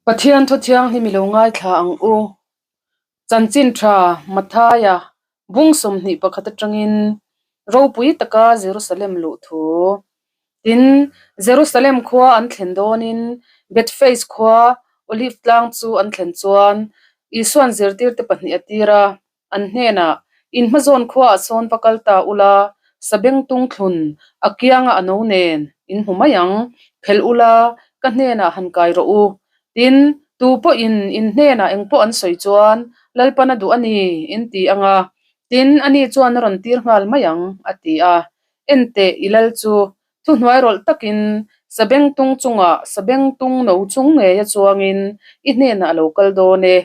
Pathian Thu Thianghlim i lo ngaithla ang u. Chanchin tha Mathaia bung 21 atangin ropui taka Jerusalem luh thu. Tin, Jerusalem khua an thlen dawnin Bethphage khua Olive tlang chu an thlen chuan Isua'n zirtirte pahnih a tir a. An hnenah, In hmazawn khuaah sawn va kal ta ula, sabengtung thlun a kianga a no nen in hmu mai ang, phelh ula, ka hnenah han kai rawh u. Tin, tu pawhin in hnenah engpawh an sawi chuan, Lalpan a duh a ni, in ti ang a, tin, ani chuan a rawn tir nghal mai ang, a ti a. Enteh, i lal chu Thuhnuai rawlh takin sabengtung chungah sabengtung no chung ngeia chuangin i hnenah a lo kal dawn e,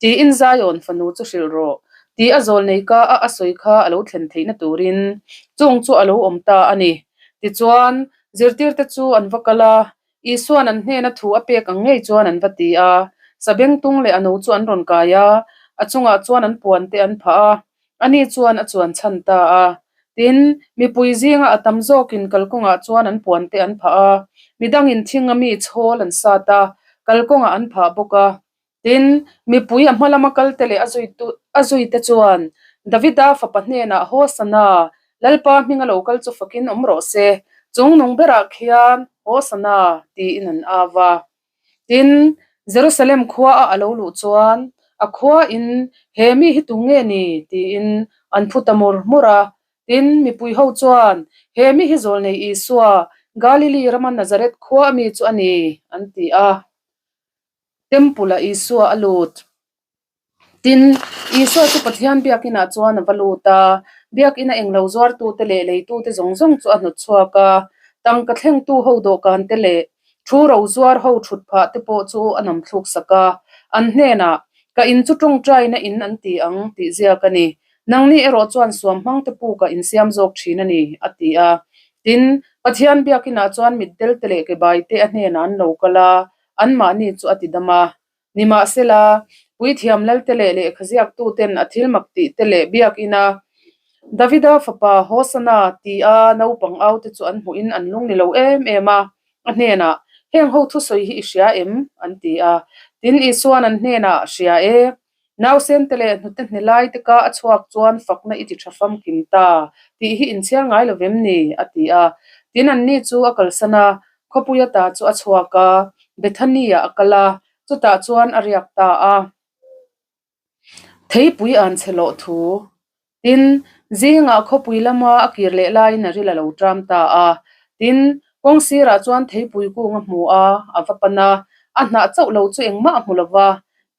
tiin Zion fanu chu hrilh rawh, tih a zawlnei ka a a sawi kha a lo thlen theihna turin chung chu a lo awm ta a ni. Tichuan, zirtirte chu an va kal a, Isua'n an hnena thu a pek ang ngei chuan an va ti a, sabengtung leh a no chu an rawn kai a, a chungah chuan an puan te an phah a, ani chuan a chuan chhan ta a. Tin, mipui zinga a tam zawkin kalkawngah chuan an puan te an phah a, midangin thinga mi chhawl an sat a, kalkawngah an phah bawk a. Tin, mipui a hma lama kalte leh a zuitu a zuite chuan Davida fapa hnenah Hosana, Lalpa hminga lo kal chu fakin awm rawh se, chung nung berah khian Hosana tiin an au va. Tin, Jerusalem khuaah a lo luh chuan a khuain, He mi hi tu nge ni? tiin an phu ta mur mur a. Tin, mipui ho chuan, He mi hi zawlnei Isua, Galili rama Nazareth khua ami chu a ni, an ti a. Temple-ah Isua a lut. Tin, Isua chu Pathian biakinah chuan a va lut a, biakina englo zuartute leh leitute zawng zawng chu a hnawt chhuak a, tangka thlengtu ho dawhkan te leh thu ro zuar ho thut phah te pawh chu a nam thluk sak a, an hnenah, Ka in chu tawngtaina in an ti ang, tih ziak a ni. Nangni erawh chuan suam hmangte pukah insiam zawk thin a ni, a ti a. Tin, Pathian biakinah chuan mitdel te leh kebai te a hnenah an lo kal a, anmahni chu a ti dam a. Nimahsela, puithiam lalte leh lehkha ziaktuten a thil mak tih te leh biakina Davida fapa Hosana tia naupang aute chu an hmuhin an lung ni lo em em a, a hnenah, Heng ho thusawi hi i hria em? an ti a. Tin, Isua'n an hnenah, Hria e. Nausen te leh hnute hne lai te ka a chhuak chuan fakna i ti tha famkim ta tih hi inchhiar ngai lo vem ni? a ti a. Tin anni chu a kalsan a, khawpui ata chu a chhuak a, Bethany-ah a kal a, chutah chuan a riak ta a. Theipui an chhe loh thu. Tin, zingah khawpui lama a kir leh laiin a ril a lo ṭam ta a. Tin, kawng sirah chuan theipui kung a hmu a, a va pan a, a hnah chauh lo chu engmah a hmu lo va.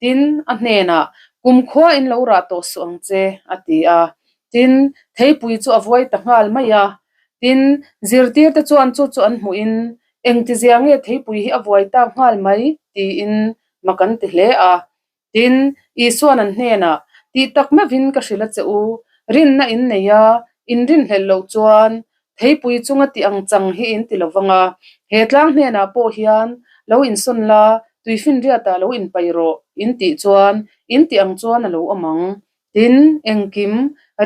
Tin, a hnenah, Kumkhua in lo rah tawh suh ang che, a ti a. Tin, theipui chu a vuai ta nghal mai a. Tin, zirtirte chuan chu chu an hmuhin, Engtizia nge theipui hi a vuai tak nghal mai? tiin mak an ti hle a. Tin, Isua'n an hnenah, Tih tak meuhin ka hrilh a che u, rinna in nei a, in rinhlelh loh chuan theipui chunga tih ang chang hi in ti lo vang a, he tlang hnenah pawh hian lo insawn la, tuifinriatah lo inpai rawh, in tih chuan in tih ang chuan a lo awm ang. Tin, engkim,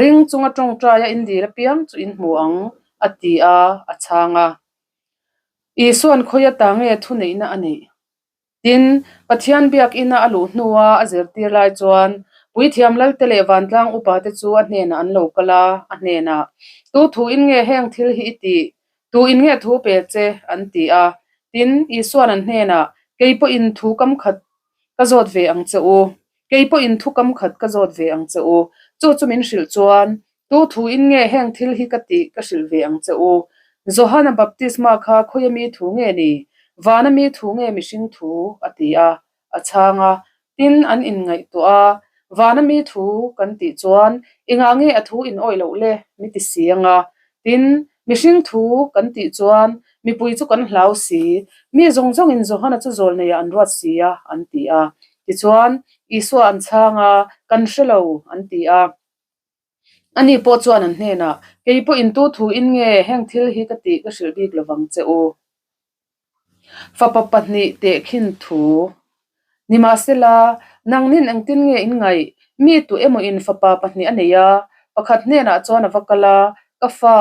ring chunga tawngtaia in dil apiang chu in hmu ang, a ti a, a chhang a. Isua'n khawi ata nge thuneihna a neih? Tin, Pathian biakina a luh hnua a zirtir lai chuan Puithiam Lalte leh Vantlang upate chu a hnenah an lo kal a, a hnenah, Tu thu in nge heng thil hi i tih? Tu in nge thu pe che? an ti a. Tin, Isua'n an hnenah, Kei pawhin thu kam khat ka zawt ve ang che u. Kei pawhin thu kam khat ka zawt ve ang che u. Chu chu min hrilh chuan, Tu thu in nge heng thil hi ka tih ka hrilh ve ang che u? Johana baptisma kha khawia mi thu nge ni? Vana mi thu nge mihring thu? a ti a, a chhang a. Tin, an inngaihtuah a, Vana mi thu kan tih chuan engah nge a thu in awih loh le? Mi ti si ang a. Tin, mihring thu kan tih chuan mipui chu kan hlau si, mi zawng zawngin Johana chu zawlneiah an ruat si a, an ti a. Tichuan, Isua an chhang a, Kan hre lo, an ti a. Ani pawh chuan an hnenah, Kei pawh in tu thu in nge heng thil hi ka tih ka hrilh bik lovang che u. Fapa pahnih tehkhin thu. Nimahsela, nangnin engtin nge in ngaih? Mi tu emaw in fapa pahnih a nei a, pakhat hnenah chuan a va kal a, Ka fa,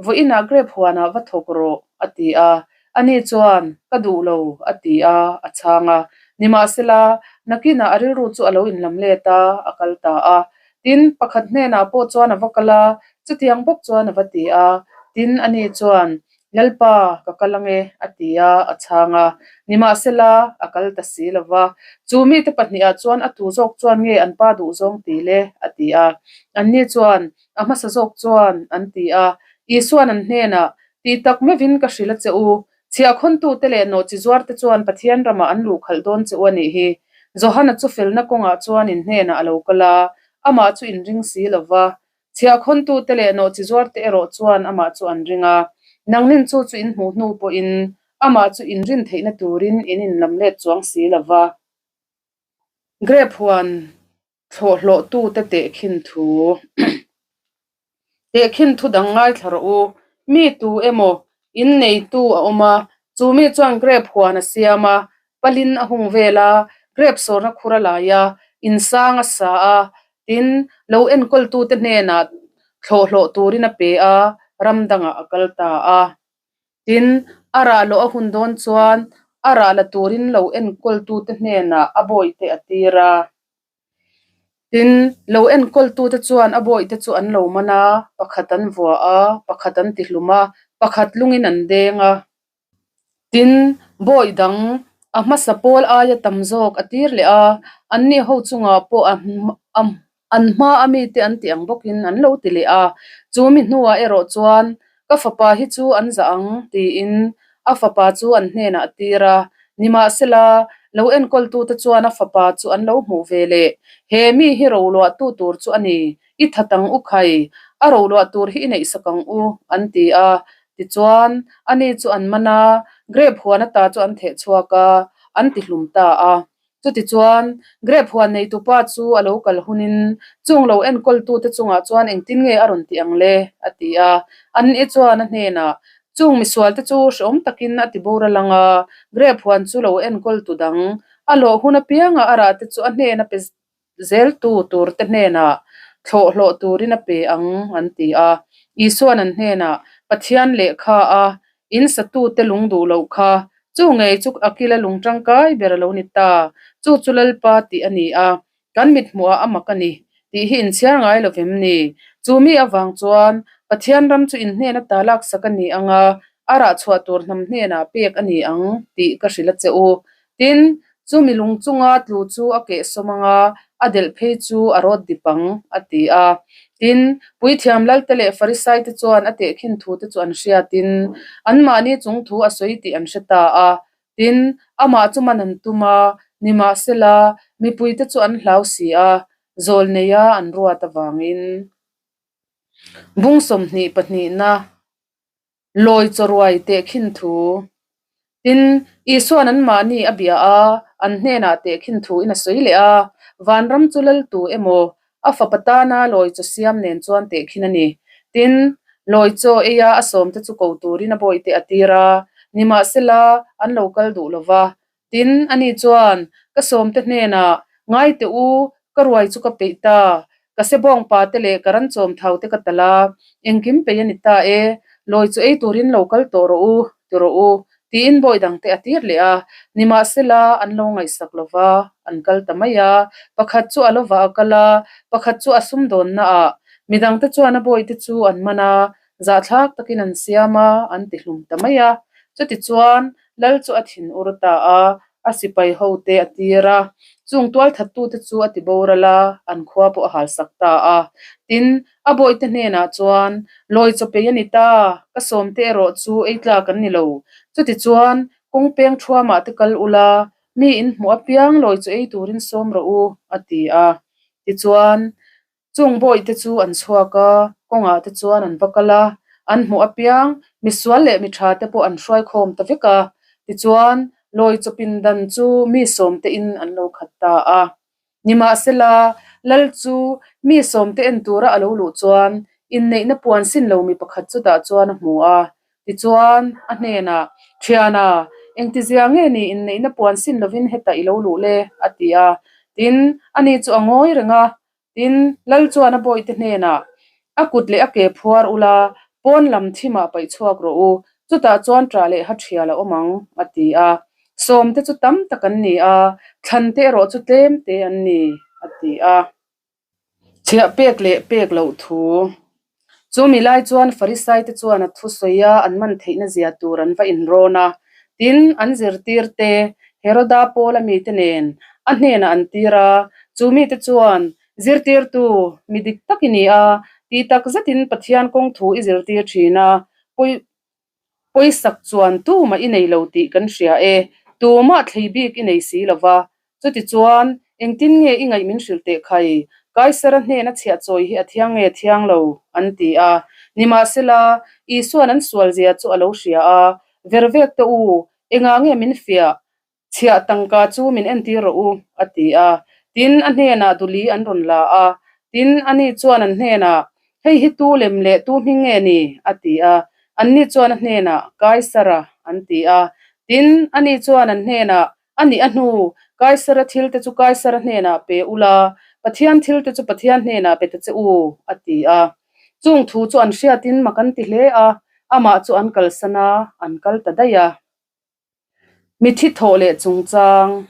Vawiinah grape huanah va thawk rawh, a ti a. Ani chuan, Ka duh lo, a ti a, a chhang a. Nimahsela, nakinah a rilru chu a lo inlam let a, a kal ta a. Tin, pakhat hnenah pawh chuan a va kal a, chutiang bawk chuan a va ti a. Tin, ani chuan, Lalpa, ka kal ange, a ti a, a chhang a. Nimahsela, a kal ta si lo va. Chu mite pahnihah chuan a tu zawk chuan nge an pa duh zawng ti le? a ti a. Anni chuan, A hmasa zawk chuan, an ti a. Isua'n an hnenah, Tih tak meuhin ka hrilh a che u. Chhiahkhawntute leh nawhchi zuarte chuan Pathian ramah an luh khalh dawn che u a nih hi. Johana chu felna kawngah chuan in hnenah a lo kal a, amah chu in ring si lo va. Chhiahkhawntute leh nawhchi zuarte erawh chuan amah chu an ring a. Nangnin chu chu in hmuh hnu pawhin amah chu in rin theihna turin in inlam let chuang si lo va. Grape huan Thlawhhlawhtute tehkhin thu Tehkhin thu dang ngaithla rawh u. Mi tu emaw in neitu a awm a, chu mi chuan grape huan a siam a, palin a hung vel a, grape sawrna khur a lai a, insang a sa a, tin, lo enkawltute hnenah thlawhhlawh turin a pe a, ram dangah a kal ta a. Tin, a rah loh a hun dawn chuan a rah la turin lo enkawltute hnenah a bawihte a tir a. Tin, lo enkawltute chuan a bawihte chu an lo man a, pakhat an vua a, pakhat an tihlum a, pakhat lungin an deng a. Tin, bawih dang a hmasa pawl aia tam zawk a tir leh a, anni ho chungah pawh a An hma a mite an tih ang bawkin an lo ti leh a, chu mi hnuah erawh chuan ka fapa hi chu an zah ang tiin a fapa chu an hnenah a tir a. Nimahsela, lo enkawltute chuan a fapa chu an lo hmuh ve leh, He mi hi roluahtu tur chu a ni, i that ang u khai, a roluah tur hi i neihsak ang u, an ti a. Tichuan, ani chu an man a, grape huan ata chu an theh chhuak a, an tihlum ta a. Chutichuan, grape huan neitupa chu a lo kal hunin chung lo enkawltute chungah chuan engtin nge a rawn tih ang le? a ti a. Anni chuan a hnenah, Chung misualte chu hrehawm takin a ti bur a lang a, grape huan chu lo enkawltu dang, a lawh hun apianga a rahte chu a hnena pe zeltu turte hnenah thlawh hlawh turin a pe ang, an ti a. Isua'n an hnenah, Pathian lehkha a In satute lung duh loh kha, chu ngei chu a kila lung tangkai ber a lo ni ta, chu chu Lalpa tih a ni a, kan mithmuhah a mak a ni tih hi inchhiar ngai lo vem ni? Chu mi avang chuan Pathian ram chu in hnena ta laksak a ni ang a, a rah chhuah tur hnam hnenah pek a ni ang tih ka hrilh a che u. Tin, chu mi lung chunga tlu chu a kehsawm ang a, a delh phei chu a rawt dip ang, a ti a. Tin, Puithiam Lalte leh Farisaite chuan a tehkhin thute chu an hriatin, anmahni chung thu a sawi tih an hre ta a. Tin, amah chu man an tum a, nimahsela, mipuite chu an hlau si a, zawlneia an ruat avangin. Bung 20 pahnihna. Lawi chawruai tehkhin thu. Tin, Isua'n anmahni a bia a, an hnenah tehkhin thu in a sawi leh a, Vanram chu laltu emaw, a fapa tana lawi chaw siam nen chuan tehkhin a ni. Tin, lawi chaw eia a sawmte chu ko turin a bawihte a tir a, nimahsela an lo kal duh lo va. Tin, ani chuan, Ka sawmte hnenah, Ngai teh u, ka ruai chu ka peih ta. Ka sebawng pate leh ka ranchawm thaute ka tal a, engkim peih a ni ta e. Lawi chu ei turin lo kal tawh rawh u, ti rawh u, tiin bawi dangte a tir leh a. Nimahsela, an lo ngaihsak lo va, an kal ta mai a. Pakhat chu a lovah a kal a, pakhat chu a sumdawnnaah. Midangte chuan a bawihte chu an man a, Zahthlak takin an siam a, an ti hlum ta mai a. Chutichuan, Lal chu a thin ur ta a, a sipai hote a tir a. Chung tualthattute chu a ti boral a, an khua pawh a halsak ta a. Tin, a bawihte hnenah chuan, Lawi chaw pei a ni ta, ka sawmte erawh chu ei tlak an ni lo. Chutichuan, kawng peng thuamah te kal ula, mi in hmuh apiang lawi chaw ei turin sawm rawh u, a ti a. Tichuan, Chung bawihte chu an chhuak a, kawngah te chuan an va kal a, an hmuh apiang misual leh mi tha te pawh an hruai khawm ta vek a. Tichuan, lawi chawpin dan chu mi sawmte in an lo khat ta a. Nimahsela, Lal chu mi sawmte en tura a lo luh chuan inneihna puan sin lo mi pakhat chutah chuan a hmu a. Tichuan, a hnenah, Thiana, engtizia nge ni inneihna puan sin lovin hetah i lo luh le? a ti a. Tin, ani chu a ngawi reng a, Tin, Lal chuan a bawihte hnenah, A kut leh a ke phuar ula, pawn lam thimah paih chhuak rawh u, chutah chuan ṭah leh ha ṭhial a awm ang, a ti a. Sawmte chu tam tak an ni a, thlante erawh chu tlemte an ni, a ti a. Chhiah pek leh pek loh thu. Chu mi lai chuan Farisaite chuan a thusawi a an man theihna zia tur an va inrawn a. Tin, an zirtirte Heroda Paula mite nen a hnenah an tir a, chu mite chuan, Zirtirtu, mi dik tak i ni a, tih tak zetin Pathian kawng thu i zirtir thin a, pawi Pawisak chuan tumah i nei lo tih kan hria e, tumah thlei bik i nei si lo va. Chutichuan, engtin nge i ngaih min hrilh teh khai? Kaisara hnena chhiah chawi hi a thiang nge thiang lo? an ti a. Nimahsela, Isua'n an sualzia chu a lo hria a, Vervek te u, engah nge min fiah? Chhiah tangka chu min entir rawh u, a ti a. Tin, a hnenah duli an rawn la a. Tin, ani chuan an hnenah, Hei hi tu lem leh tu hming nge ni? a ti a. Anni chuan a hnenah, Kaisara, an ti a. Tin, ani chuan an hnenah, A nih a hnu, Kaisara thilte chu Kaisara hnenah pe ula, Pathian thilte chu Pathian hnenah pe ta che u, a ti a. Chung thu chu an hriatin mak an ti hle a, amah chu an kalsan a, an kal ta daih a. Mithi thawh leh chungchang.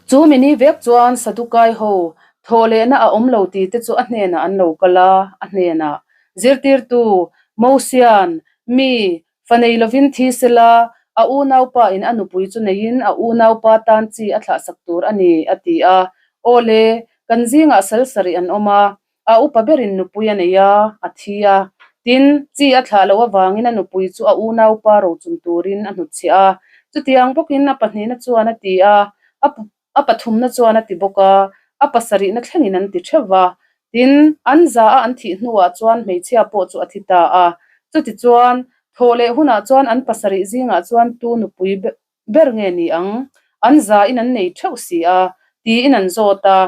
Chu mini vek chuan Sadukai ho thawh lehna a awm lo tih te chu a hnenah an lo kal a, a hnenah, Zirtirtu, Mosian, mi, fa nei lovin thi sela, a unaupa in a nupui chu neiin a unaupa tan chi a thlahsak tur a ni, a ti a. Aw le, kan zingah sal sarih an awm a, A upa berin nupui a nei a, a thi a. Tin, chi a thlah loh avangin a nupui chu a unaupa rochun turin a hnutchhiah a. Chutiang bawkin a pahnihna chuan a ti a, a pathumna chuan a ti bawk a, a pasarihna thlengin an ti theuh va. Tin, an za a an thih hnuah chuan hmeichhia pawh chu a thi ta a. Chutichuan, thawh leh hunah chuan an pasarih zingah chuan tu nupui ber nge ni ang? An zain an nei theuh si a, tiin an zawt a.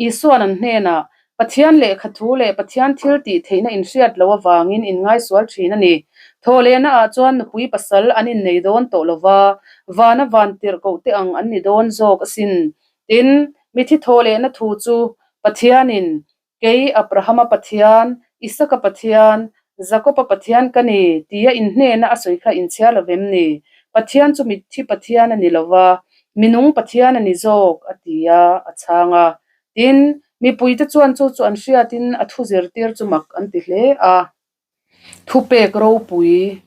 Isua'n an hnenah, Pathian lehkha thu leh Pathian thil tih theihna inhriat loh avangin in ngaisual thin a ni. Thawhlehnaah chuan nupui pasal an innei dawn tawh lo va, vana van tirh koh te ang an ni dawn zawk asin. Tin, mithi thawhlehna thu chu Pathianin Kei Abrahama Pathian, Isaka Pathian, Jakoba Pathian ka ni, tia inhnena a sawi kha inchhiar lo vem ni? Pathian chu mitthi Pathian a ni lo va, minung Pathian a ni zawk, a ti a, a chhang a. Tin, mipuite chuan chu chu an hriatin a thu zirtir chu mak an ti hle a. Thupek ropui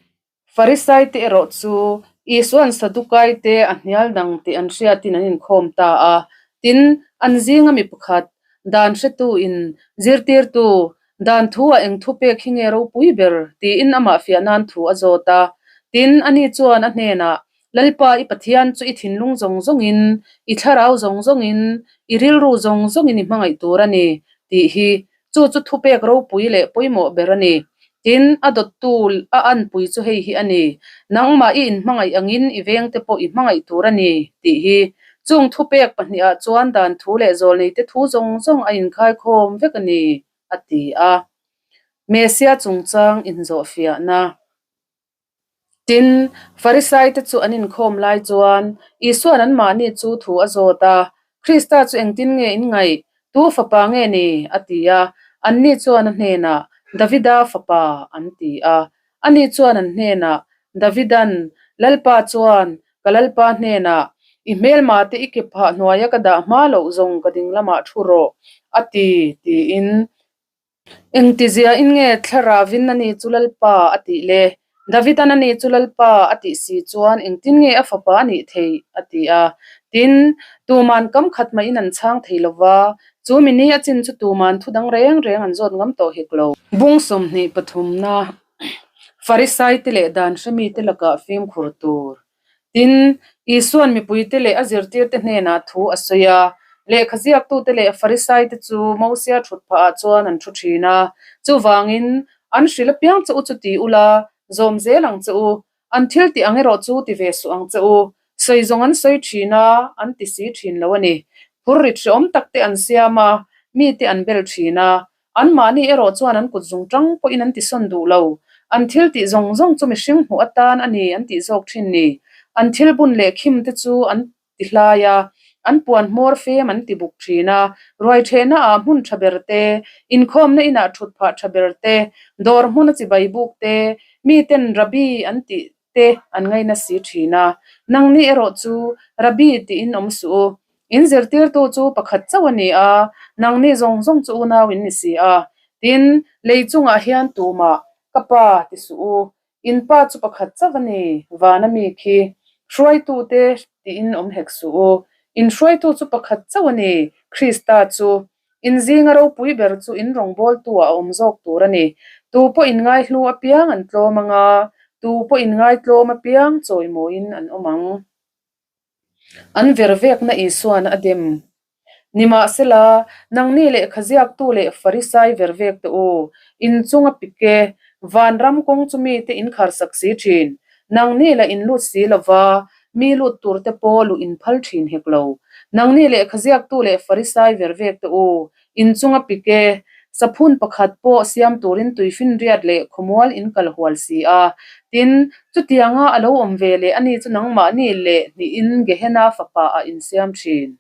Farisaite erawh chu Isua'n Sadukaite a hnial dang tih an hriatin an inkhawm ta a. Tin, an zinga mi pakhat, dan hretuin, Zirtirtu, dan thu-ah eng thupek hi nge ropui ber? tiin amah fiah nan thu a zawt a. Tin, ani chuan a hnenah, Lalpa i Pathian chu i thinlung zawng zawngin, i thlarau zawng zawngin, i rilru zawng zawngin i hmangaih tur a ni, tih hi Chu chu thupek ropui leh pawimawh ber a ni. Tin, a dawttu a anpui chu hei hi a ni, Nangmah i inhmangaih angin i vengte pawh i hmangaih tur a ni, tih hi. Chung thupek pahniha chuan dan thu leh zawlneite thu zawng zawng a inkhaikhawm vek a ni, a ti a. Mesia chungchang inzawhfiahna. Tin, Farisaite chu an inkhawm lai chuan Isua'n anmahni chu thu a zawt a, Krista chu engtin nge in ngaih? Tu fapa nge ni? a ti a. Anni chuan a hnenah, Davida fapa, an ti a. Ani chuan an hnenah, Davida'n, Lalpa chuan, ka Lalpa hnenah, I hmelmate i ke phah hnuaia ka dah hma loh zawng ka ding lamah thu rawh, a ti, tiin Engtiziain nge Thlaravin ani chu Lalpa a tih le? Davidan ani chu Lalpa a tih si chuan engtin nge a fapa a nih theih? a ti a. Tin, tuman kam khat mahin an chhang thei lo va, chu mi ni a chin chu tuman thu dang reng reng an zawt ngam tawh hek lo. Bung 23 na Farisaite leh dan hremite lakah fimkhur tur Tin, Isua'n mipuite leh a zirtirte hnenah thu a sawi a. Lehkha ziaktute leh Farisaite chu Mosia thut phahah chuan an thu thin a. Chuvangin, an hrilh apiang che u chu ti ula, zawm zel ang che u. An thil tih ang erawh chu ti ve suh ang che u. Sawi zawng an sawi thin a, an ti si thin lo a ni. Phurrit hreawm takte an siam a, mite an bel thin a. Anmahni erawh chuan an kut zung tang pawhin an tisawn duh lo. An thil tih zawng zawng chu mihring hmuh atan a ni an tih zawk thin ni. An thil bun leh khim te chu an ti hlai a, an puan hmawr fem an ti buk thin a. Ruai thehna ah hmun tha ber te, inkhawmna inah thut phah tha ber te, dawr hmun a chibai buk te, miten Rabbi an tih. te an ngaina si thin a. Nangni erawh chu Rabbi tiin awm suh u. In zirtirtu chu pakhat chauh a ni a, nangni zawng zawng chu unau in ni si a. Tin, lei chungah hian tumah ka pa ti suh u. In pa chu pakhat chauh a ni, vana mi khi. Hruaitute tiin awm hek suh u. In hruaitu chu pakhat chauh a ni, Krista chu. In zinga ropui ber chu in rawngbawltu-ah a awm zawk tur a ni. Tu pawh in ngaihlu apiang an tlawm ang a, tu pawh in ngaitlawm apiang chawimawiin an awm ang. An ver vekna Isuan a dem. Nimahsela, nangni lehkha ziaktu leh Farisai ver vek teh u, in chunga pik e, vanram kawng chu mite in kharsak si thin. Nangni lah in lut si lova, mi lut turte pawh luh in phal thin hek lo. Nangni lehkha ziaktu leh Farisai ver vek teh u, In chunga pik e, saphun pakhat pawh siam turin tuifinriat leh khawmual in kal hual si a. Tin, chutianga a lo awm ve leh ani chu nangmahni leh hnihin Gehenna fapa ah in siam thin.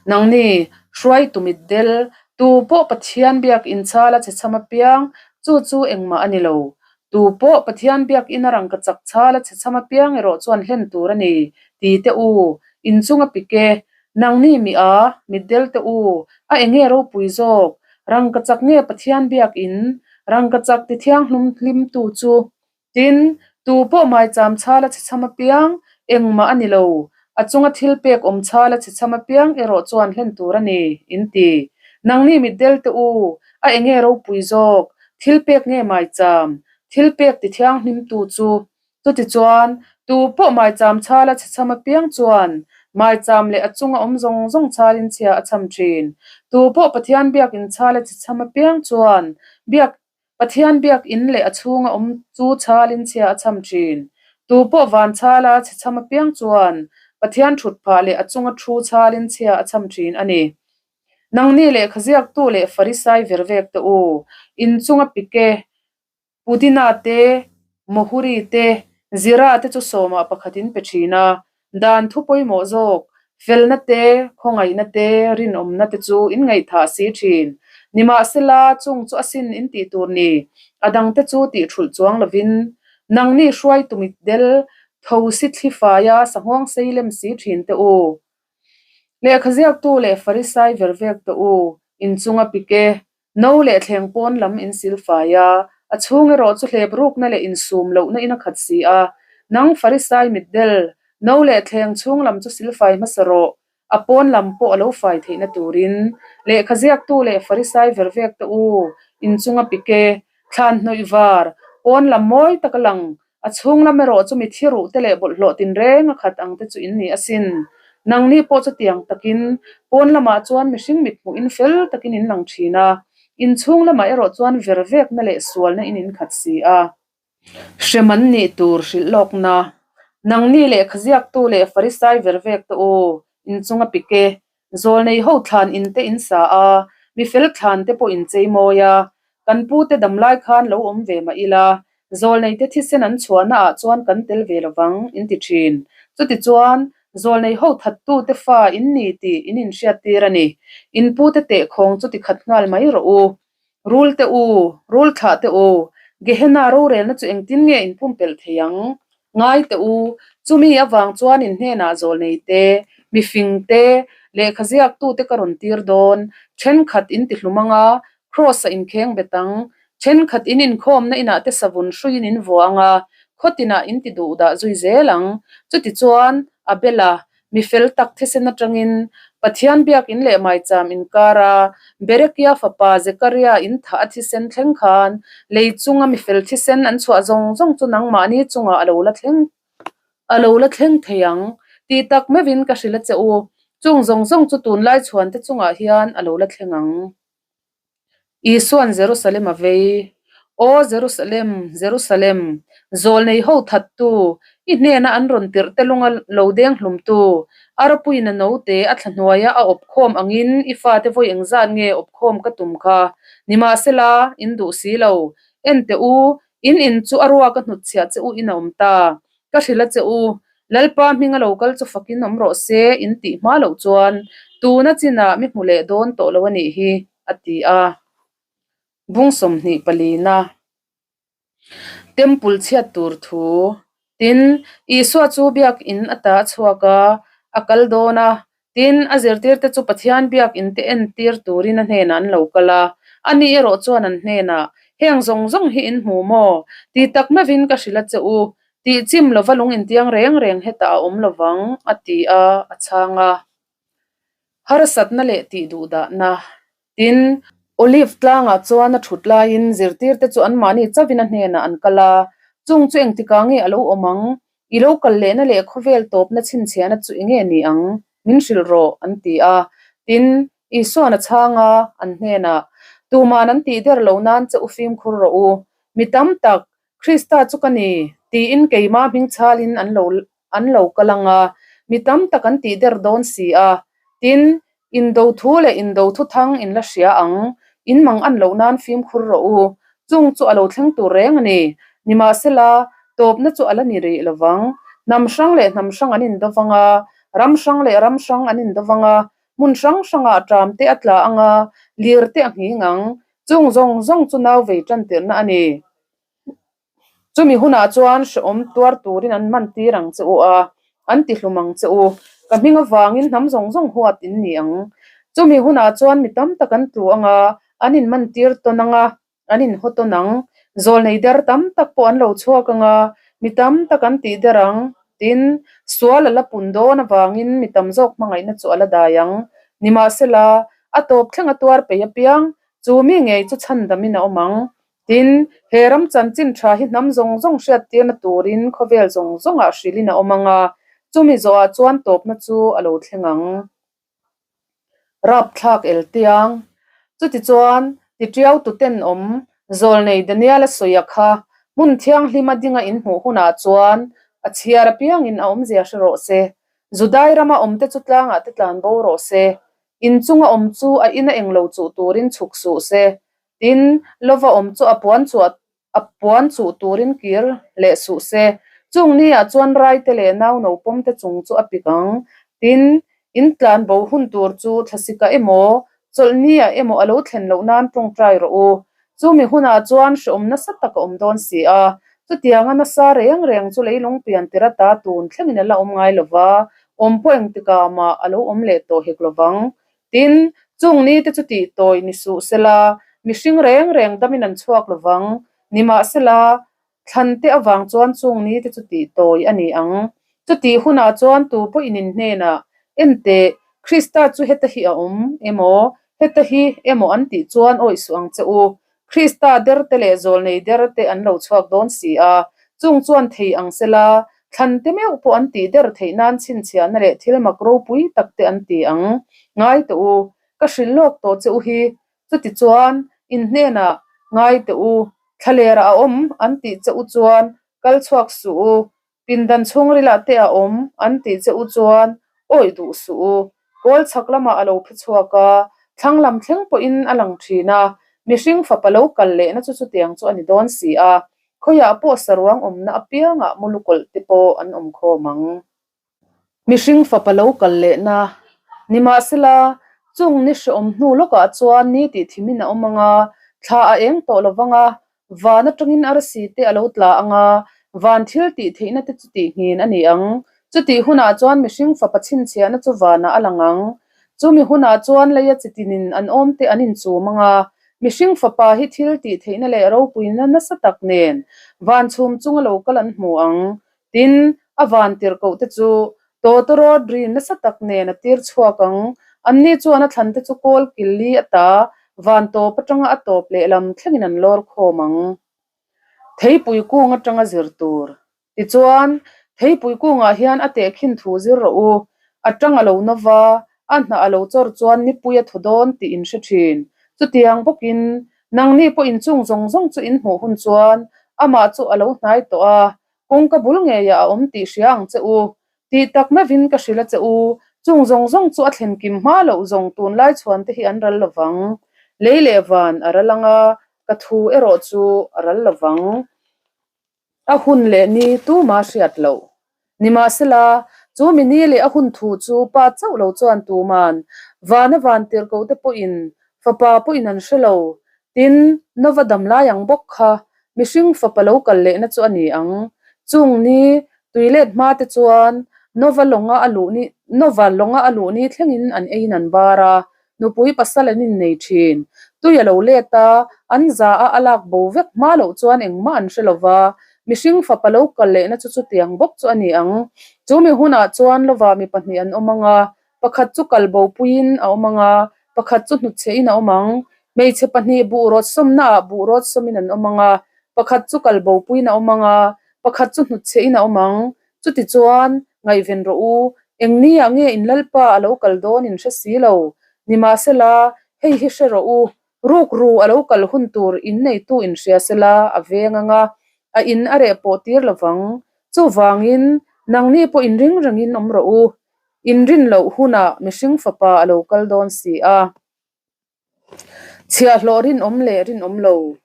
Nangni, hruaitu mitdel, tu pawh Pathian biak inchhal a chhechham apiang, chu chu engmah a ni lo. Tu pawh Pathian biakina rangkachak chhal a chhechham apiang erawh chuan hlen tur a ni, ti teh u, in chunga pik e, Nangni mi a, mitdel te u, a enge ropui zawk, rangkachak nge Pathian biakin, rangkachak ti thianghlum hlimtu chu. Tin, tu pawh maicham chhal a chhechham apiang, engmah a ni lo, a chunga thil pek awm chhal a chhechham apiang erawh chuan hlen tur a ni, in ti. Nangni mitdel te u, a enge ropui zawk, thil pek nge maicham, thil pek ti thianghlimtu chu. Chutichuan, tu pawh maicham chhal a chhechham apiang chuan maicham leh a chunga awm zawng zawng chhalin chhia a chham thin. Tu pawh Pathian biakin chhal a chhechham apiang chuan biak Pathian biakin leh a chhunga awm chu chhalin chhia a chham thin. Tu pawh van chhal a chhechham apiang chuan Pathian thut phah leh a chunga thu chhalin chhia a chham thin a ni. Nangni lehkha ziaktu leh Farisai ver vek te u, in chunga pik e, Pudina te, Mohuri te, Zira te chu sawmah pakhat in pe thin a, dan thu pawimawh zawk, felna te, khawngaihna te, rinawmna te chu in ngaihthah si thin. Nimahsela, chung chu asin in tih tur ni, a dangte chu tih thulh chuang lovin, nangni hruaitu mitdel, tho si thli faia sanghawng sei lem si thin te u. Lehkha ziaktu leh Farisai ver vek te u, inchunga pik e, No leh thleng pawn lam in sil fai a, a chhung erawh chu hlep rukna leh insum lohna in a khat si a. Nang Farisai mitdel, no leh thleng chhung lam chu sil fai hmasa rawh, a pawn lam pawh a lo fai theihna turin. Lehkha ziaktu leh Farisai ver vek te u, inchunga pik e, thlan hnawih var, pawn lam mawi tak a lang, A chhung lam erawh chu mithi ruh te leh bawlhhlawh tinreng a khat ang te chu in ni asin. Nangni pawh chutiang takin pawn lamah chuan mihring mit hmuhin fel takin in lang thin a, in chhung lamah erawh chuan ver vekna leh sualna in inkhat si a. Hrem an nih tur hrilh lawkna. Nangni lehkha ziaktu leh Farisai ver vek te u, in chunga pik e, Zawlnei ho thlan in te in sa a, mi fel thlan te pawh in chei mawi a, kan pu te dam lai khan lo awm ve mah ila, zawlnei te thisen an chhuahna ah chuan kan tel ve lovang in ti thin. Chutichuan, zawlnei ho thattu te fa in ni tih in inhriat tir a ni. In pu te tehkhawng chu ti khat nghal mai rawh u. Rul te u, rul thlah te u, Gehenna rorelna chu engtin nge in pumpelh thei ang? Ngai teh u, chumi avang chuan in hnenah zawlnei te, mifing te, lehkha ziaktute ka rawn tir dawn, thenkhat in ti hlum ang a, Kraws-a inkheng bet ang, thenkhat in inkhawmna inah te savun hruiin in vuah ang a, khaw tinah in ti duh dah zui zel ang. Chutichuan, Abela, Mi fel tak thisen atangin Pathian biakin leh maicham inkara Berekia fapa Zekaria in thah a thisen thleng khan lei chunga mi fel thisen an chhuah zawng zawng chu nangmahni chungah a lo la thleng a lo la thleng thei ang tih tak meuhin ka hrilh a che u. Chung zawng zawng chu tunlai chhuante chungah hian a lo la thleng ang. Isua'n Jerusalem a vei. Aw Jerusalem, Jerusalem, zawlnei ho thattu, i hnena an rawn tirh te lunga lo deng hlumtu, a rapuiin a note a thla hnuaia a awp khawm angin i fate vawi engzat nge awp khawm ka tum kha? Nimahsela, in duh si lo. En teh u, in in chu a ruak a hnutchhiah che u in a awm ta. Ka hrilh a che u, Lalpa hminga lo kal chu fakin awm rawh se, in tih hma loh chuan tuna chinah mi hmu leh dawn tawh lo a nih hi, a ti a. Bung 24na Temple chhiat tur thu. Tin, Isua chu biak in ata a chhuak a, a kal dawn a. Tin, a zirtirte chu Pathian biak in te entir turin a hnenah an lo kal a. Ani erawh chuan an hnenah, Heng zawng zawng hi in hmu maw? Ti tak meuhin ka hrilh a che u. Tih chim lova lung intiang reng reng hetah a awm lovang, a ti a, a chhang a. Harsatna leh tih duhdahna. Tin, Olive tlangah chuan a thut laiin zirtirte chu anmahni chauhin a hnenah an kal a, Chung chu engtikah nge a lo awm ang? I lo kal lehna leh khawvel tawpna chhinchhiahna chu enge ni ang? Min hrilh rawh, an ti a. Tin, Isuan a chhang a, an hnenah, Tuman an tih der lo nan che u fimkhur rawh u. Mi tam tak, Krista chu ka ni, tiin keimah hming chhalin an lo an lo kal ang a, mi tam tak an tih der dawn si a. Tin, indo thu leh indo thu thang in la hria ang, in mang an loh nan fimkhur rawh u. Chung chu a lo thleng tur reng a ni. Nimahsela, tawpna chu a la ni rih lo vang. Hnam hrang leh hnam hrang an indo vang a, ram hrang leh ram hrang an indo vang a, hmun hrang hrangah ṭam te a tla ang a, lir te a nghing ang. Chung zawng zawng chu nau vei tan tirhna a ni. Chumi hunah chuan hrehawm tuar turin an man tir ang che u a, an ti hlum ang che u. Ka hming avangin hnam zawng zawng huat in ni ang. Chumi hunah chuan mi tam tak an tlu ang a, an inman tir tawn ang a, an inhaw tawn ang. Zawlnei der tam tak pawh an lo chhuak ang a, mi tam tak an tih der ang. Tin, sual a la pun dawn avangin mi tam zawk hmangaihna chu a la dai ang. Nimahsela, a tawp thleng a tuar peih apiang, chu mi ngei chu chhandamin a awm ang. Tin, he ram chanchin tha hi hnam zawng zawng hriattirna turin khawvel zawng zawngah hrilhin a awm ang a, chumi zawhah chuan tawpna chu a lo thleng ang. Rapthlak el tiang. Chutichuan, titiau tuten awm, Zawlnei Daniel-a sawia kha hmun thianghlima dinga inhmuh hunah chuan a chhiar apiangin a awmzia hre rawh se. Judai rama awmte chu tlangah te tlan bo rawh se. Inchunga awm chu a ina englo chuh turin chhuk suh se. Tin, lova awm chu a puan chuah a puan chuh turin kir leh suh se. Chung niah chuan raite leh nau no pawm te chung chu a pik ang. Tin, in tlan bo hun tur chu thlasika emaw, chawlhniah emaw a lo thlen loh nan tawngtai rawh u. Chumi hunah chuan hreawm nasa tak a awm dawn si a. Chutianga nasa reng reng chu leilung pian tir ata tun thlengin a la awm ngai lo va, awm pawh engtikah mah a lo awm leh tawh hek lo vang. Tin, chung nite chu tih tawi ni suh sela, mihring reng reng damin an chhuak lo vang. Nimahsela, thlante avang chuan chung nite chu tih tawi a ni ang. Chutih hunah chuan tu pawhin in hnenah, Enteh, Krista chu heta hi a awm emaw, heta hi emaw an tih chuan awih suh ang che u. Krista derte leh zawlnei derte an lo chhuak dawn si a, chung chuan thei ang sela, thlante meuh pawh an tih der theih nan chhinchhiahna leh thil mak ropui tak te an ti ang. Ngai teh u, ka hrilh lawk tawh che u hi. Chutichuan, in hnenah, Ngai teh u, thlalerah a awm an tih che u chuan kal chhuak suh u, Pindan chhungrilah te a awm an tih che u chuan awih duh suh u. Kawl chhak lamah a lo phe chhuak a, thlang lam thleng pawhin a lang thin a, mihring fapa lo kal lehna chu chutiang chu a ni dawn si a, khawiah pawh saruang awmna apiangah mulukawlh te pawh an awm khawm ang. Mihring fapa lo kal lehna nimahsela chung ni hreawm hnu lawkah chuan ni tih thimin a awm ang a, thla a eng tawh lo vang a, van atangin arsi te a lo tla ang a, van thil tih theihna te chu tih nghin a ni ang. Chutih hunah chuan mihring fapa chhinchhiahna chu vanah a lang ang. Chumi hunah chuan leia chitinin an awm te an inchum ang a, mihring fapa hi thil tih theihna leh ropuina nasa tak nen van chhum chunga lo kal an hmu ang. Tin, a van tirhkoh te chu tawtawrawt ri nasa tak nen a tir chhuak ang. Anni chuan a thlan te chu kawl kil li ata van tawp atanga a tawp lehlam thlengin an lawr khawm ang. Theipui kung atanga zir tur. Tichuan, theipui kungah hian a tehkhin thu zir rawh u. A tang a lo na va, a hnah a lo chawr chuan nipui a thaw dawn tih in hre thin. Chutiang bawkin, nangni pawh inchung zawng zawng chu in hmuh hun chuan amah chu a lo hnai tawh a, Kawngka bul ngeiah a awm tih hria ang che u. Tih tak meuhin ka hrilh a che u, chung zawng zawng chu a thlen kim hma loh zawng tunlai chhuan te hi an ral lovang. Lei leh van a ral ang a, ka thu erawh chu a ral lovang. A hun leh ni tuma hriat loh. Nimahsela, chu mi ni leh a hun thu chu pa chauh lo chuan tuman vana van tirhkoh te pawhin fapa pawhin an hre lo. Tin, Nova dam lai ang bawk kha mihring fapa lo kal lehna chu a ni ang. Chung ni. Tui let hma te chuan Nova lawnga a luh ni Nova lawnga a luh ni thlengin an eiin an bar a, nupui pasal an innei thin. Tui a lo let a, an za a a lak bo vek hma loh chuan engmah an hre lo va, mihring fapa lo kal lehna chu chutiang bawk chu a ni ang. Chu mi hunah chuan Lova mi pahnih an awm ang a, pakhat chu kal bo puiin a awm ang a, pakhat chu hnutchhehin a awm ang. Hmeichhe pahnih buh rawt sawmnaah buh rawt sawmin an awm ang a, pakhat chu kal bo puiin a awm ang a, pakhat chu hnutchhehin a awm ang. Chutichuan, ngaihven rawh u, eng niah nge in Lalpa a lo kal dawn in hre si lo. Nimahsela, hei hi hre rawh u, rukru a lo kal hun tur in neitu in hria sela a veng ang a, a in a reh pawh tir lo vang. Chuvangin, nangni pawh in ring rengin awm rawh u, in rin loh hunah mihring fapa a lo kal dawn si a. Chhiahhlawh rinawm leh rinawm lo.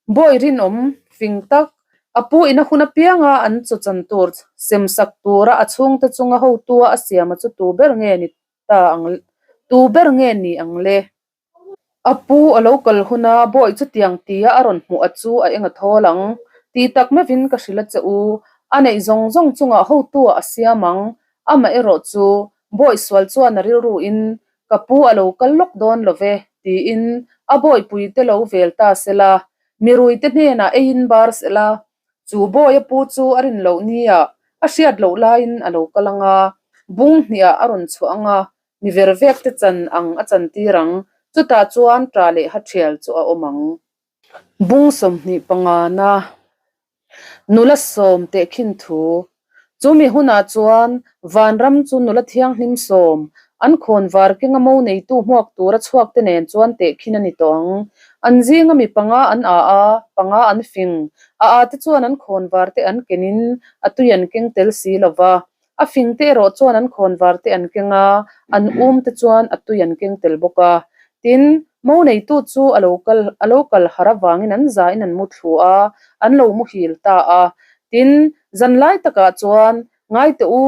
Bawi rinawm fing tak, a pu ina hun apianga an chaw chan tur sem sak tura a chhungte chunga hotua a siama chu tu ber nge ni ta ang tu ber nge ni ang le? A pu a lo kal huna bawi chutiang tia a rawn hmuh a chu a eng a thawl ang tih tak meuhin ka hrilh a che u, a neih zawng zawng chungah hotua a siam ang, amaherawh chu bawi sual chuan a rilruin Ka pu a lo kal lawk dawn lo ve, tiin a bawipuite lo vel ta sela, miruite hnenah eiin bar sela, chu bawi a pu chu a rin loh nia a hriat loh laiin a lo kal ang a, bung hniah a rawn chhuah ang a, mi ver vekte chan ang a chantir ang, chutah chuan ṭah leh ha ṭhial chu a awm ang. Bung 25 na Nula sawm tehkhin thu. Chu mi hunah chuan vanram chu nula thianghlim sawm, an khawn var kenga mo neitu hmuak tura chhuak te nen chuan tehkhin a ni tawh ang. An zinga mi panga an a a, panga an fing. A a te chuan an khawn var te an kenin a tui an keng tel si lo va. A fing te erawh chuan an khawn var te an keng a, an um te chuan a tui an keng tel bawk a. Tin, Mo neitu chu a lo kal a lo kal har avangin an zain an mu thlu a, an lo muhil ta a. Tin, zan lai takah chuan, Ngai teh u,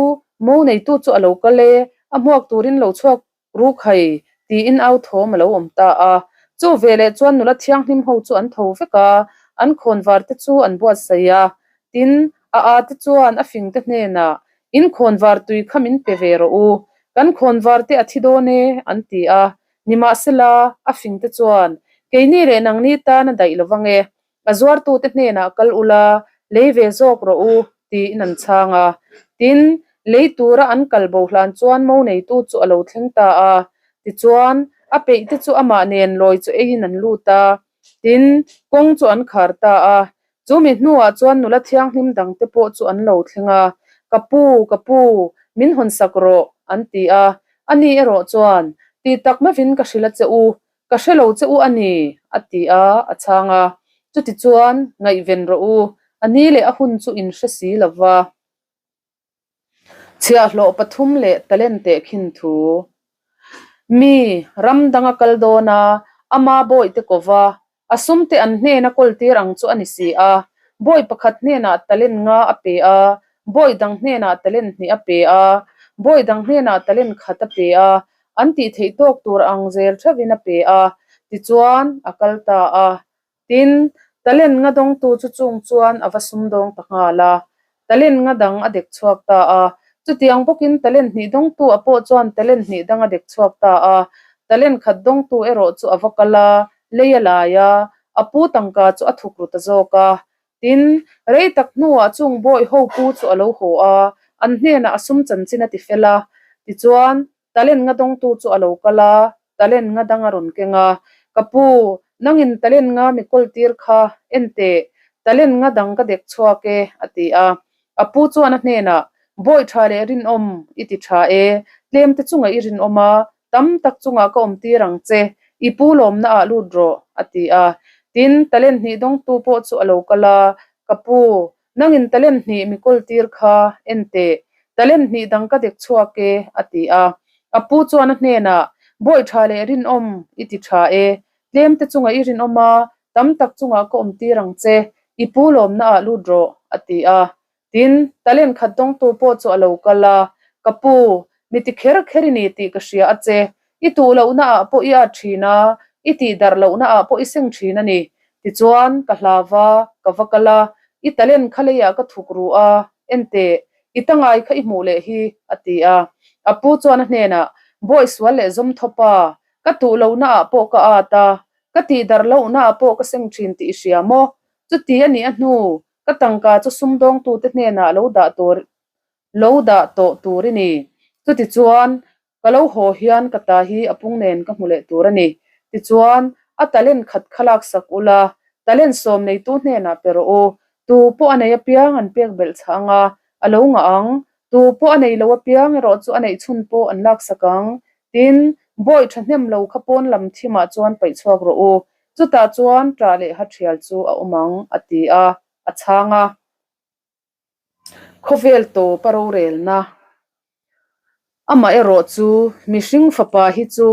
mo neitu chu a lo kal e, a hmuak turin lo chhuak ruk hai, tiin au thawm a lo awm ta a. Chu veleh chuan nula thianghlim ho chu an tho vek a, an khawnvar te chu an buatsaih a. Tin, a â te chuan a fing te hnenah, In khawnvar tui kha min pe ve rawh u, kan khawnvar te a thi dawn e, an ti a. Nimahsela, a fingte chuan, Keini leh nangni tan a daih lo vang e, a zuartute hnenah kal ula, lei ve zawk rawh u, tiin an chhang a. Tin, lei tura an kal bo hlan chuan mo neitu chu a lo thleng ta a. Tichuan, a peihte chu amah nen lawi chu eiin an lut a. Tin, kawng chu an khar ta a. Chu mi hnuah chuan nula thianghlim dangte pawh chu an lo thleng a, Ka pu, ka pu, min hawnsak rawh, an ti a. Ani erawh chuan, Ti tak meuhin ka hrilh a che u, ka hre lo che u a ni, a ti a, a chhang a. Chutichuan, ngaihven rawh u, a ni leh a hun chu in hre si lo va. Chhiahhlawh pathum leh talent tehkhin thu. Mi ram danga kal dawn a, ama bawihte ko va, a sumte an hnena kawltir ang chu a ni si a. Bawi pakhat hnenah talent nga a pe a, bawi dang hnenah talent hnih a pe a, bawi dang hnenah talent khat a pe a, an tih theih tawk tur ang zel theuhin a pe a, tichuan a kal ta a. Tin, talent nga dawngtu chu chung chuan a va sumdawng ta nghal a, talent nga dang a dek chhuak ta a. Chutiang bawkin talent hnih dawngtu a pawh chuan talent hnih dang a dek chhuak ta a. Talent khat dawngtu erawh chu a va kal a, lei a lai a, a pu tangka chu a thuk ru ta zawk a. Tin, rei tak hnuah chung bawi ho pu chu a lo haw a, an hnenah a sum chanchin a ti fel a. Tichuan, Talent nga dawngtu chu a lo kal a, talent nga dang a rawn keng a. Ka pu, nangin talent nga mi kawl tir kha, en teh, talent nga dang ka dek chhuak e, a ti a. A pu chuan a hnenah, Bawi tha leh rinawm, i ti tha e, tlem te chungah i rinawm a, tam tak chungah ka awm tir ang che, i pu lawmna ah lut rawh, a ti a. Tin, talent hnih dawngtu pawh chu a lo kal a, Ka pu, Nangin talent hnih mi kawl tir kha, en teh, talent hnih dang ka dek chhuak e, a ti a. A pu chuan a hnenah, Bawi tha leh rinawm, i ti tha e, tlem te chungah i rinawm a, tam tak chungah ka awm tir ang che, i pu lawmna ah lut rawh, a ti a. Tin, talent khat dawngtu pawh chu a lo kal a, Ka pu, mi ti kher kher i ni tih ka hria a che, I tuh lohna ah pawh i at thin a, i tih darh lohna ah pawh i seng thin a ni. Tichuan, ka hlau va, ka va kal a, i talent kha leiah ka thuk ru a, Enteh, i tangai kha i hmuh leh hi, a ti a. A pu chuan a hnenah, Bawi sual leh zawm thaw pa, ka tuh lohnaah pawh ka at a, ka tihdarh lohnaah pawh ka seng thin tih i hria maw? Chuti a nih a hnu, ka tangka chu sumdawngtute hnenah lo dah tur lo dah tawh tur i ni. Chutichuan, Ka lo haw hian ka ta hi a pung nen ka hmu leh tur a ni. Tichuan, a talent khat kha laksak ula, talent sawm neitu hnenah pe rawh u. Tu pawh a nei apiang an pek belh chah ang a, a lo ngah ang. Tu pawh a nei lo apiang erawh chu a neih chhun pawh an laksak ang. Tin, bawi thahnem lo kha pawn lam thimah chuan paih chhuak rawh u. Chutah chuan ṭah leh ha ṭhial chu a awm ang, a ti a, a chhang a. Khawvel tawp a rorelna. Amaherawh chu mihring fapa hi chu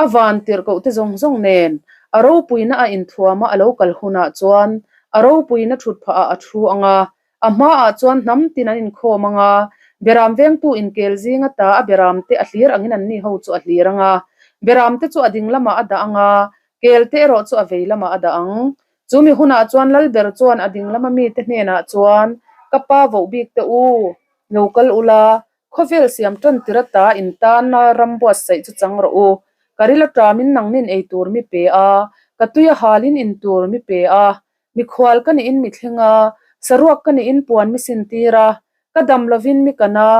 a van tirhkohte zawng zawng nen a ropuina a inthuama a lo kal hunah chuan a ropuina thut phahah a thu ang a, a hmaah chuan hnam tin an inkhawm ang a, beram vengtu inkel zinga ta a beramte a hlir angin anni ho chu a hlir ang a, beramte chu a ding lamah a dah ang a, kelte erawh chu a vei lamah a dah ang. Chu mi hunah chuan Lalber chuan a ding lama mite hnenah chuan, Ka pa voh bik te u, lo kal ula, khawvel siam tan tir ata in tana ram buatsaih chu chang rawh u. Ka ril aṭamin nangnin ei tur mi pe a, ka tui a halin in tur mi pe a, mikhual ka niin mi thleng a, saruak ka niin puan mi sin tir a, ka dam lovin mi kan a,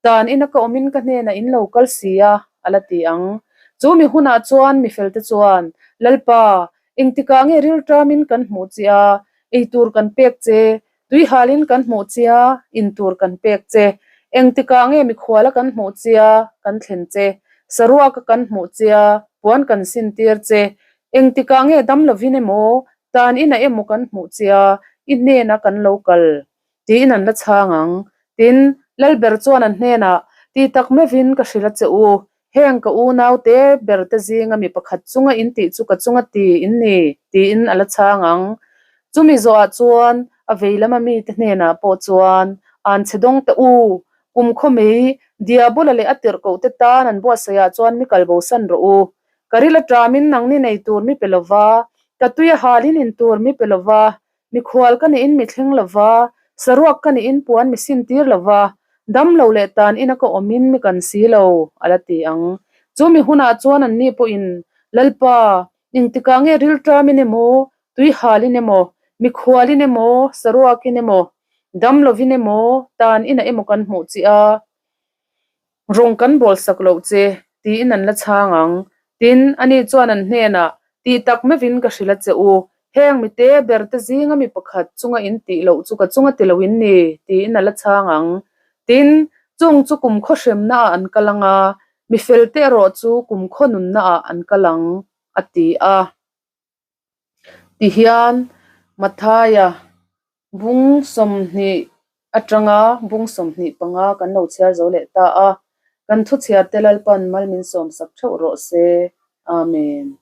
tan ina ka awmin ka hnenah in lo kal si a, a la ti ang. Chu mi hunah chuan mi felte chuan, Lalpa, Engtikah nge rilṭamin kan hmuh che a, eitur kan pek che, tuihalin kan hmuh che a, intur kan pek che. Engtikah nge mikhuala kan hmuh che a, kan thlen che, saruaka kan hmuh che a, puan kan sintir che. Engtikah nge dam lovin emaw, tan inah emaw kan hmuh che a, i hnena kan lo kal. Tiin an la chhang ang. Tin, Lalber chuan an hnenah, Ti tak meuhin ka hrilh a che u, Heng ka unaute berte zinga mi pakhat chunga in tih chu ka chunga ti in ni, tiin a la chhang ang. Chumi zawhah chuan a vei lama mite hnenah pawh chuan, An chhe dawng teh u, kum khaw mei, Diabola leh a tirhkohte tan an buatsaihah chuan mi kalbosan rawh u. Ka ril aṭamin nangni nei tur mi pe lova, ka tui a halin in tur mi pe lova, Mikhual ka niin mi thleng lova, saruak ka niin puan mi sin tir lova, dam lo leh tan ina ka awmin mi kan si lo, a la ti ang. Chu mi hunah chuan anni pawhin, Lalpa, engtikah nge rilṭamin emaw, tuihalin emaw, mikhualin emaw, saruakin emaw, dam lovin emaw, tan ina emaw kan hmuh chi a, Rawng kan bawl sak loh che, tiin an la chhang ang. Tin, ani chuan an hnenah, Tih tak meuhin ka hrilh a che u, heng mite berte zinga mi pakhat chunga in tih loh chu ka chunga ti lo in ni, tiin a la chhang ang. Tin, chung chu kumkhaw hremnaah an kal ang a, mi felte erawh chu kumkhaw nunnaah an kal ang, a ti a. Tihian Mathaia bung 20 atanga bung 25 kan lo chhiar zo leh ta a, kan thuchhiarte Lalpan mal min sawmsak theuh rawh se. Amen.